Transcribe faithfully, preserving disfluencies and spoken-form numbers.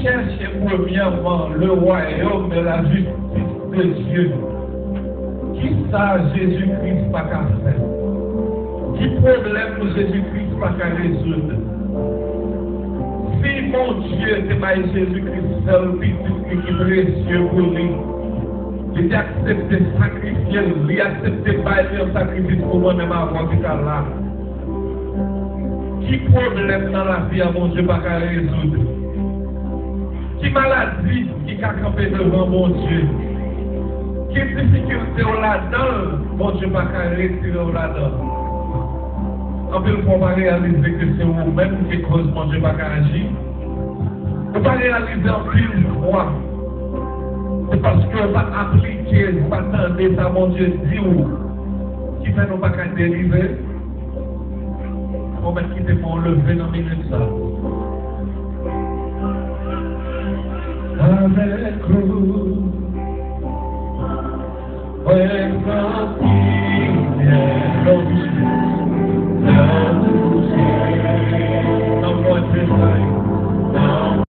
Cherchez premièrement le royaume et la justice de Dieu. Kisa Jezi Kris pa ka fè? Ki pwoblèm Jezi Kris pa ka rezoud? Si Bondye te bay Jezi Kris sèl pitit li ki presye pou li, li te aksepte sakrifye l, li aksepte bay li an sakrifis pou mwen menm avè w ki ka la. Ki pwoblèm nan lavi a Bondye pa ka rezoud? Ki maladi ki ka kanpe devan Bondye? Ki difikilte w ladan l, Bondye pa ka retire w ladan l? Anpil fwa w pa reyalize ke se ou menm ki koz Bondye pa ka aji. Ou pa reyalize anpil fwa se paske w pa aplike, ou pa tande sa Bondye di w ki fè nou pa ka delivre. Ou mèt kite pou w leve nan minit sa. Avèk ou.